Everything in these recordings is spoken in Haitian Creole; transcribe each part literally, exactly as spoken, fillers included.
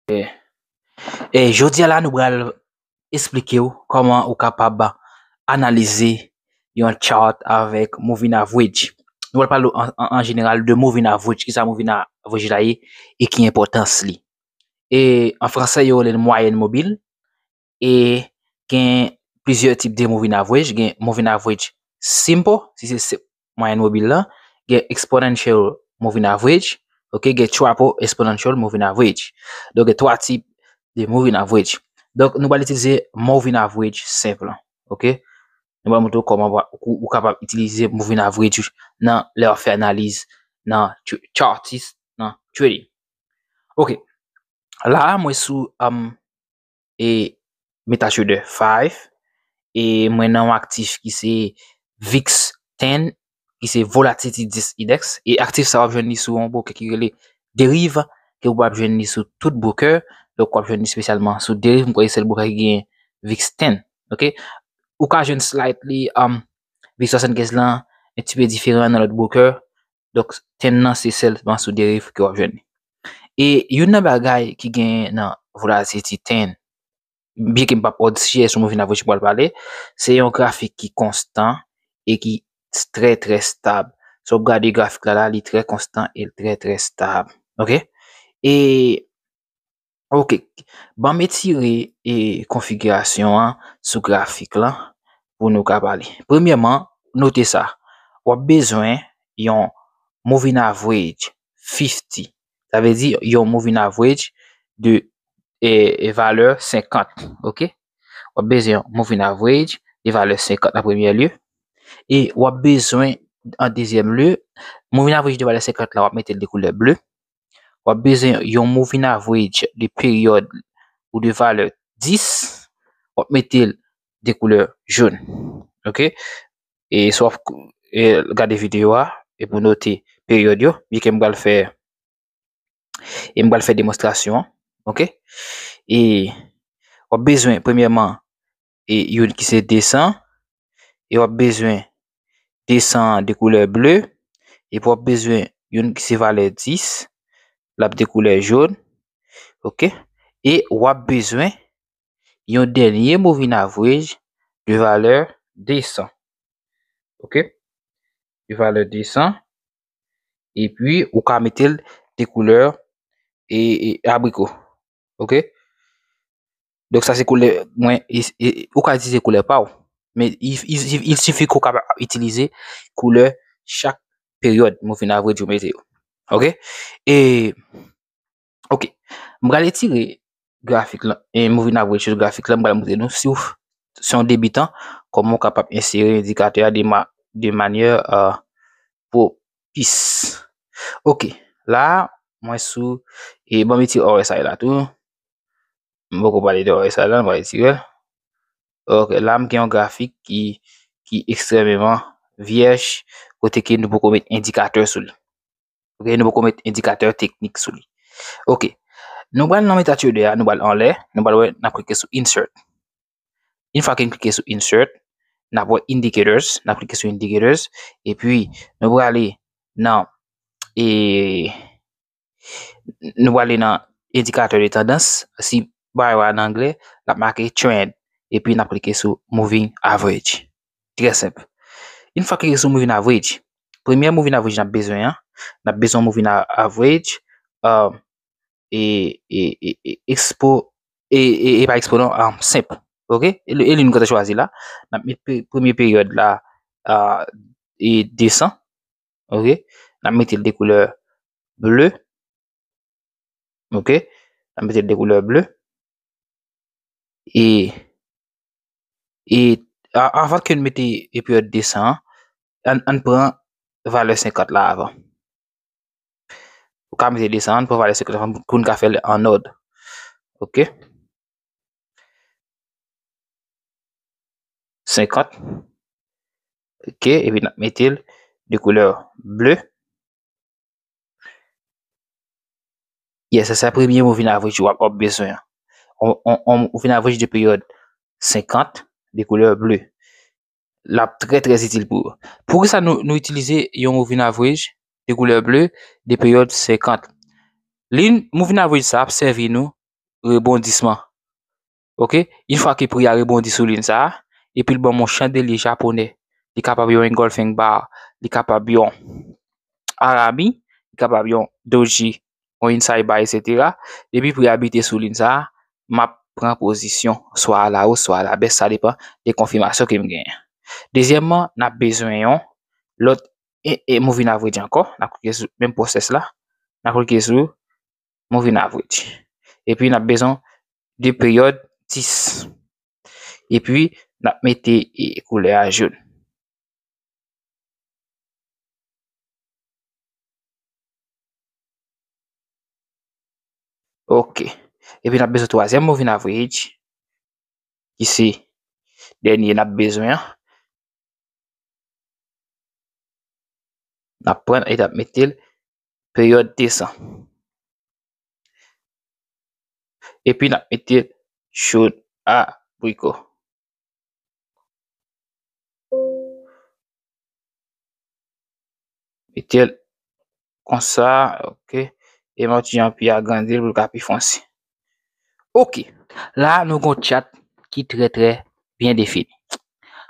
E jodi a la, nou pral esplike w kòman ou kapab analize yon chart avèk moving average. Nou pral pale an, an, an jeneral de moving average, kisa moving average la ye e ki enpòtans li. E an fransè, yo rele l mwayèn mobil. E gen plizyè tip de moving average. Gen moving average simple, si se, se mwayèn mobil la. Gen exponential moving average. Ok, gen triple exponential moving average. Donk, gen twa tip de moving average. Donk, nou pral itilize moving average senp lan. Ok? Nou pral montre w kòman ou, ou kapab itilize moving average nan lè w ap fè analiz nan tr-, chartist, nan trading. Ok. La, mwen sou, um, e MetaTrader five, e mwen nan yon aktif ki se vix ten, ki se volatility index, e aktif sa w ap jwenn li sou yon broker ki rele Deriv, ke ou p ap jwenn li sou tout broker, donk w ap jwenn li espesyalman sou Deriv, m kwè se sèl broker ki gen vix ten, ok? Ou ka jwenn slightly, um, vix swasannkenz lan, un petit peu diferan nan lòt broker, donk ten nan se sèlman sou Deriv ke w ap jwenn li. E youn nan bagay ki gen nan volatility ten, byen ke m p ap odd share sou moving average m pral pale, se yon grafik ki konstan e ki s-, trè, trè stab. Si w ap gade grafik la, la, li trè konstan e l trè, trè stab. Ok? E, ok, ban m etire e konfigirasyon an sou grafik lan pou nou ka pale. Premyèman, note sa. W ap bezwen yon moving average fifty. Sa vle di yon moving average de, e, e valè senkant, ok? W ap bezwen yon moving average de valè senkant an premyè lye. E w ap bezwen, an dezyèm lye, moving average de valè senkant la, w ap mete l de koulè ble. W ap bezwen yon moving average de peryòd ou de valè dis, w ap mete l de koulè jòn. Ok? E si w ap, e, gade videyo a, e pou note peryòd yo, byen ke m pral fè, e m pral fè demonstrasyon an, ok? E w ap bezwen, premyèman, e youn ki se desan, e w ap bezwen desan de koulè ble, epi w ap bezwen youn ki se valè dis, l ap de koulè jòn, ok? E w ap bezwen yon dènye moving average de valè desan, ok? De valè desan, epi ou ka mete l de koulè e, e abriko, ok? Donk sa se koulè mwen, e, e, ou ka itilize koulè pa w. Men il, il, il sifi ke w kapab itilize koulè chak peryòd moving average ou mete yo. Ok? E, ok. M pral etire grafik lan, e moving average sou grafik lan, m pral montre nou si w, se yon debitan, kòman w kapab ensere endikatè a de ma-, de manyè, euh, pwopis. Ok. La, mwen sou, e ban m etire R S I la tou. M poko pale de R S I la, m pral retire l. Ok, la m gen yon grafik ki, ki ekstrèmeman vyèj, kote ke nou poko met endikatè sou li. Ok, nou poko met endikatè teknik sou li. Ok, nou pral nan MetaTrader a, nou pral anlè, nou pral wè, n ap klike sou Insert. Yon fwa ke n klike sou Insert, n ap wè Indicators, n ap klike sou Indicators, epi nou prale nan, e, nou prale nan endikatè de tandans, si bagay yo a nan anglè, l ap make trend, epi n ap klike sou moving average. Trè senp. Yon fwa klike sou moving average, premyè moving average n ap bezwen an, n ap bezwen moving a-, average, euh, e, e, e, e, expo, e, e, e pa expo non, um, senp. Ok? E, e li nou kontan chwazi la. N ap met pe-, premye peryòd la, a, e desan. Ok? N ap mete l de koulè ble. Ok? N ap mete l de koulè ble. E, e a-, avan ke n mete e peryòd desan an, ann, ann pran valè senkant la avan. Ou ka mete desan, ann pran valè senkant la avan pou n ka fè l an òd. Ok? Senkant. Ok, epi n ap mete l de koulè ble. Yes, sa se premye moving average w ap, w ap bezwen an. On, on, on moving average de peryòd senkant de koulè ble. L ap trè, trè itil pou ou. Poukisa nou, nou itilize yon moving average de koulè ble de peryòd senkant? Li, moving average sa ap sèvi nou rebondisman. Ok? Yon fwa ke pri a rebondi sou liy sa a, epi l ban m yon chandelye japonè, li kapab yon engulfing bar, li kapab yon harami, li kapab yon doji, yon inside bar, etsetera. Depi pri a bite sou liy sa a, m ap pran pozisyon swa a la wos, swa a la bès, sa depann de konfimasyon ke m genyen. Dezyèmman, n ap bezwen yon lòt e, e moving average ankò. N ap klike sou menm pwosès la. N ap klike sou moving average. Epi n ap bezwen de peryòd dis. Epi n ap mete e, koulè a jòn. Ok. Epi n ap bezwen twazyèm moving average, ki se dènye n ap bezwen an. N ap pran e n ap mete l peryòd desan. Epi n ap mete l jòn abriko. Mete l konsa, ok. E m ap ti jan pi agrandi l pou l ka pi fonse. Ok. La, nou gon chat ki trè, trè byen defini.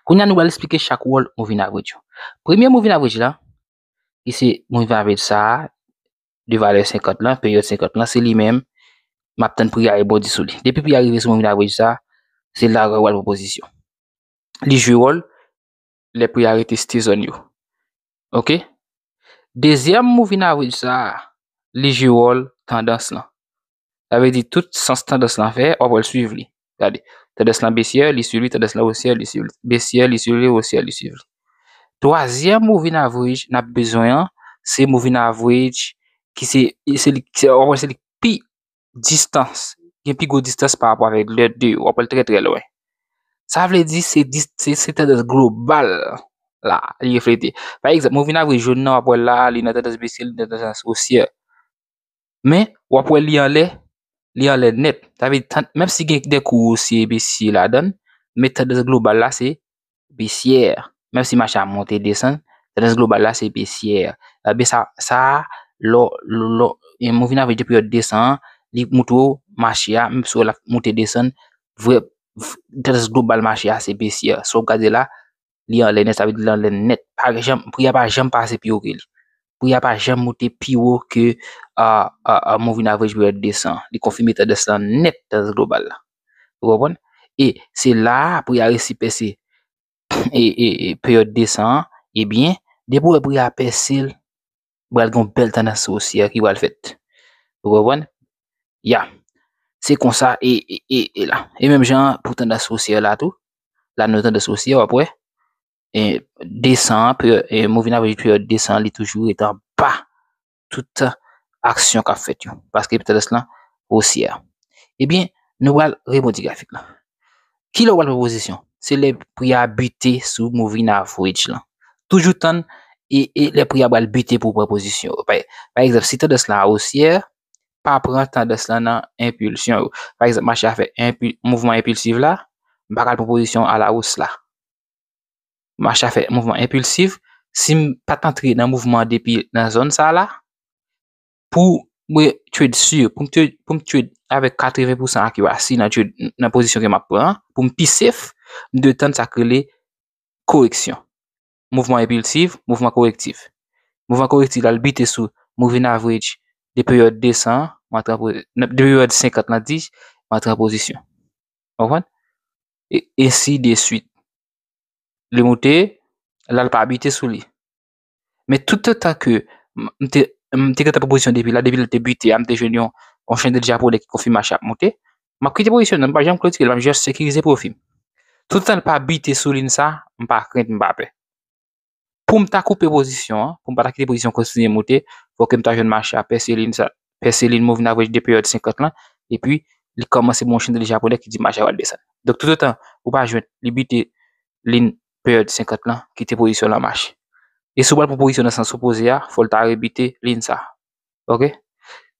Kounye a, nou pral esplike chak wòl moving average yo. Premye moving average la, ki se moving average sa a, de valè senkant lan, peryòd senkant lan, se li menm. M ap tann pri a rebondi sou li. Depi pri a rive sou moving average sa a, se la yo pral pran pozisyon. Li jwe wòl lè pri a rete stay zone yo. Ok? Dezyèm moving average sa a, li jwe wòl tandans lan. Sa vle di tout sans tandans lan fè, w ap wè l swiv li. Gade, tandans lan besyè, li swiv li, tandans lan osyè, li swiv li. Besyè, li swiv li, osyè, li swiv li. Twazyèm moving average n ap bezwen an, se moving average ki se, se li, se, w ap wè se li k pi distans, gen pi gwo distans pa rapò avèk lè de yo, w ap wè l trè, trè lwen. Sa vle di se dis-, se, se tandans global la li reflete. Pa egzanp, moving average jòn nan, w ap wè l la, li nan tandans besyè, li nan tandans osyè. Men, w ap wè li anlè, li anlè nèt. Sa vle di, tan-, menm si gen de kou osye e besye ladan l, men tandans global la se besyè. Menm si mache a monte desann, tandans global la se besyè. Ebyen sa, sa a, lè, lè, lè, e moving average de peryòd desan an, li montre w mache a, menm si w wè l ap monte desann, vrè, v-, tandans global mache a se besyè. Sa w ap gade la, li anlè nèt, sa vle di li anlè nèt. Pa janm, pri a pa janm pase pi wo ke li. Pri a pa janm monte pi wo ke, a, a, a, moving average peryòd desan an. Li konfime tandans lan nèt, tandans global la. Ou konprann? E se la a, pri a resi pèse e, e, e peryòd desan an, ebyen, depi w wè pri a pèse l, pral gen yon bèl tandans osyè ki pral fèt. Ou konprann? Ya. Se konsa e, e, e, e la. E menm jan an pou tandans osyè la tou. La nou tandans osyè, w ap wè. E desan an, peryòd, e moving average peryòd desan an, li toujou rete anba tout aksyon k ap fèt yo. Paske tandans lan osyè. Ebyen, nou pral rebondi grafik lan. Kilè w pral pran pozisyon? Se lè pri a bite sou moving average lan. Toujou tann e, e lè pri a pral bite pou w pran pozisyon. Pa, pa egzanp, si tandans lan osyè, pa pran tandans lan nan enpilsyon yo. Pa egzanp, mache a fè enpi-, mouvman enpilsif la, m pa pral pran pozisyon alawos la. Mache a fè mouvman enpilsif, si m pa t antre nan mouvman an depi nan zòn sa la, pou mwen trade sur, pou m trade, pou m trade avèk katreven pousan accuracy nan trade, nan pozisyon ke m ap pran an, pou m pi safe, m dwe tann sa k rele koreksyon. Mouvman enpilsif, mouvman korektif. Mouvman korektif la, l bite sou moving average de peryòd desan an, m antre an po-, de peryòd senkant lan dis, m antre an pozisyon. Ou konprann? E ensi de suit. Li moute, la l pa bite sou li. Men toutotan ke m, m te, m te gentan pran pozisyon depi la, depi lè l te bite a, m te jwenn yon, yon chandèl japonè ki konfime mache ap moute, m ap kite pozisyon nan, m pa janm klotire l, m ap just sekirize pwofi m. Toutotan l pa bite sou liy sa, m pa krent, m pa pè. Pou m ta koupe pozisyon an, pou m pa ta kite pozisyon kontinye moute, fò ke m ta jwenn mache a pèse liy sa, pèse liy moving average de peryòd senkant lan, epi li kòmanse ban yon chandèl japonè ki di mache a pral desann. Donk, toutotan ou pa jwenn li bite liy peryòd senkant lan, kite pozisyon lan mache. E si w pral pran pozisyon nan sans opoze a, fò l ta rebite liy sa. Ok?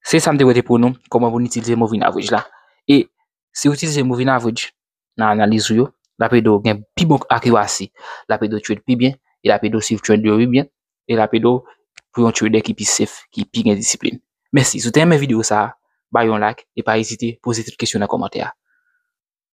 Se sa m te pote pou nou, kòman pou n itilize moving average la. E si w itilize moving average nan analiz ou yo, l ap ede w gen pi bon accuracy, l ap ede w trade pi byen, e l ap ede w swiv trend yo pi byen, e l ap ede w pou yon trader ki pi safe, ki pi gen disiplin. Mèsi. Si w te renmen videyo sa a, ba yon like, e pa ezite poze tout kesyon nan kòmantè a.